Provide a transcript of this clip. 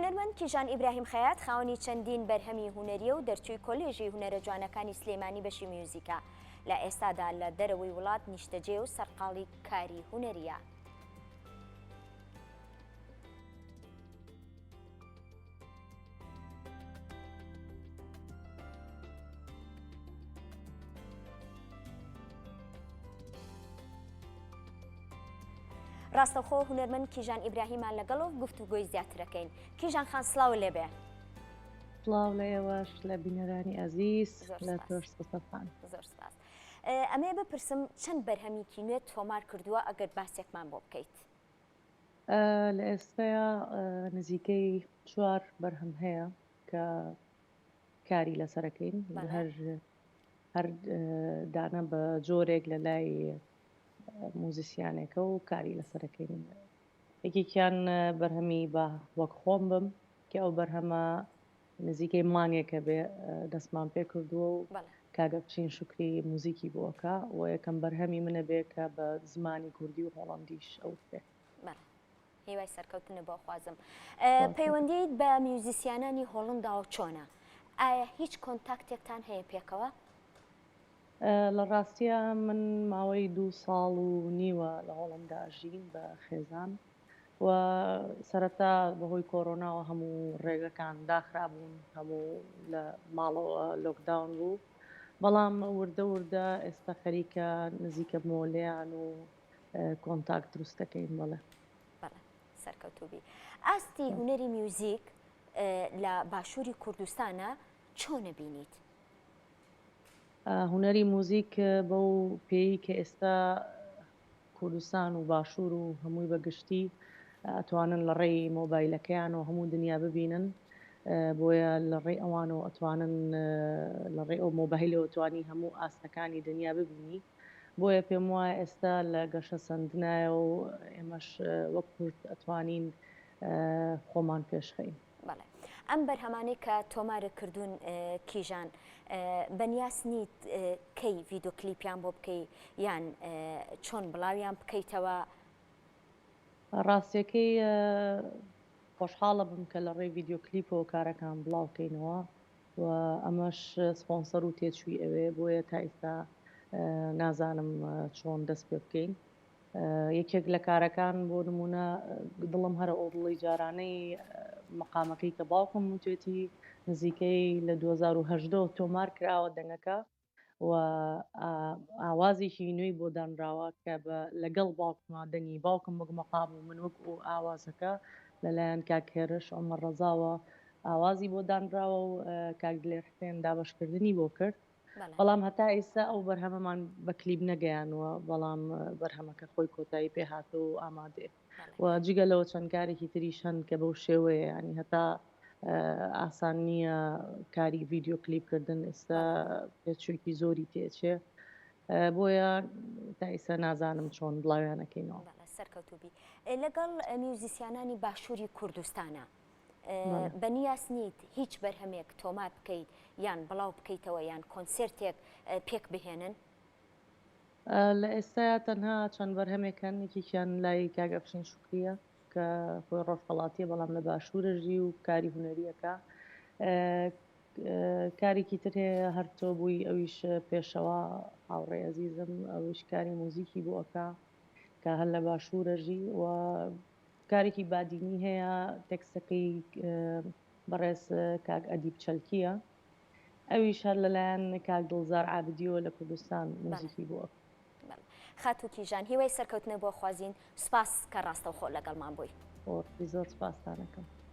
هونەرمەند کیژان ئیبراهیم خەیات خاوەنی چەندین بەرهەمی هونەریە و دەرچووی کۆلێژی هونەرە جوانەکانی سلێمانی بەشی میوزیکە. لە ئێستادا لە دەرەوەی وڵات نیشتەجێ و سەرقاڵی کاری هونەریە. ڕاستەوخۆ هونەرمەند کیژان ئیبراهیمان لەگەڵ و گفتوگۆی زیاترەکەین. کیژان خان سڵاو لێبێ. سڵاو لە ئێوەش لە بینەرانی ئەزیز لە تۆش سپاس. زۆر سپاس. ئەمەیە بپرسم چەند بەرهەمیکی نوێت تۆمار کردووە ئەگەر باسێکمان بۆ بکەیت؟ لە ئێستایا نزیکەی چوار بەرهەم هەیە کە کاری لەسەرەکەین هەر هەر دانە بە جۆرێک لە لای موزیسیانێکە و کاری لەسەرەکەین یەکێکیان بەرهەمی بە وەک خۆم بم کە ئەو بەرهەمە نزیکەی مانگێکە بێ دەستمان پێ کردووە و کاک ئەفشین شوکری موزیکی بۆ ئەکا و یەکەم بەرهەمی منە بێ کە بە زمانی کوردی و هۆڵەندیش ئەوترێ. بەڵێ هیوای سەرکەوتنت بۆ خوازم. پەیوەندیت بە میوزیسیانانی هۆڵنداوە چۆنە؟ ئایا هیچ کۆنتاکتێکتان هەیە پێکەوە؟ لە ڕاستیا من ماوەی دوو ساڵ و نیوە لە هۆڵەندا ئەژیم بە خێزان و سەرەتا بەهۆی کۆرۆناوە هەموو ڕێگەکان داخرابوون هەموو لە ماڵەوە لۆکداون بوو بەڵام وردە وردە ئێستا خەریکە نزیکە بمەوە لێیان و کۆنتاکت دروست دەکەین بەڵێ. بەڵێ سەرکەوتوو بی. ئاستی هونەری میوزیک لە باشووری کوردستانە چۆنە بینیت؟ هونەری موزیک بەو پێیی کە ئێستا کوردستان و باشوور و هەمووی بە گشتی ئەتوانن لە ڕێی مۆبایلەکەیانەوە هەموو دنیا ببینن بۆیە لە ڕێی ئەوانەوە ئەتوانن لە ڕێی ئەو مۆبایلەوە توانی هەموو ئاستەکانی دنیا ببینی بۆیە پێم وایە ئێستا لە گەشەسەندنایە و ئێمەش وەک کورد ئەتوانین خۆمان پێشخەین. بەڵێ ئەم بەرهەمانەی کە تۆمارت کردوون کیژان بەنیاز نیت کەی ڤیدۆ کلیپیان بۆ بکەی یان چۆن بڵاویان بکەیتەوە؟ ڕاستیەکەی خۆشحاڵە بم کە لە ڕێی ڤیدیۆ کلیپەوە کارەکان بڵاو کەینەوە و ئەمەش سپۆنسەر و تێچووی ئەوێ بۆیە تا ئیستا نازانم چۆن دەست پێ بکەین. یەکێک لە کارەکان بۆ نمونە دڵم هەرە ئەو دڵی جارانەی مەقامەکەی کە باوکم وتێتی نزیکەی لە 2010 تۆمار کراوە دەنگەکە و ئاوازێکی نوێی بۆ دانراوە کە بە لەگەڵ باوکما دەنگی باوکم وەک مەقام و من وەک ئەو ئاوازەکە لەلایەن کاک هێرش عمر ڕەزاوە ئاوازی بۆ دانراوە و کاک دلێر حسێن دابەشکردنی بۆ کرد بەڵام هەتا ئیستا ئەو بەرهەمەمان بە کلیپ نەگەیانووە، بەڵام بەرهەمەکە خۆی کۆتایی پێ هاتووە و ئامادەیە و جگە لەوە چەند کارێکی تریش هەن کە بەو شێوەیە یانی هەتا ئاسان نییە کاری ڤیدیۆ کلیپ کردن ئێستا پێچوویەکی زۆری تێچێ بۆیە تا ئیستا نازانم چۆن بڵاویانەکەینەوە. سەرکەوتوبی لەگەڵ میوزیسیانانی باشووری کوردستانە بەنیاز نیت هیچ بەرهەمێک تۆمار بکەیت یان بڵاو بکەیتەوە یان کۆنسێرتێک پێک بهێنن؟ لە ئێستایا تەنها چەند بەرهەمێک هەن، یەکێکیان لای کاک ئەفشین شوکرییە کە خۆی ڕۆژهەڵاتییە بەڵام لە باشوورە ژی و کاری هونەری ئەکا. کارێکی تر هەیە هەر تۆ بووی ئەویش پێشەوا هاوڕێی ئەزیزم ئەویش کاری موزیکی بۆ ئەکا کە هەر لە باشوورە ژی و کارێکی بادینی هەیە تێکستەکەی بەڕێز کاک ئەدیب چەلکییە ئەویش هەر لەلایەن کاک دڵزار عابدیەوە لە کوردستان موزیکی بۆ. خاتوو کیژان هیوای سەرکەوتنت بۆ خوازین سوپاس کە ڕاستەوخۆ لەگەڵمان بووی. زۆر سوپاستان ئەکەم.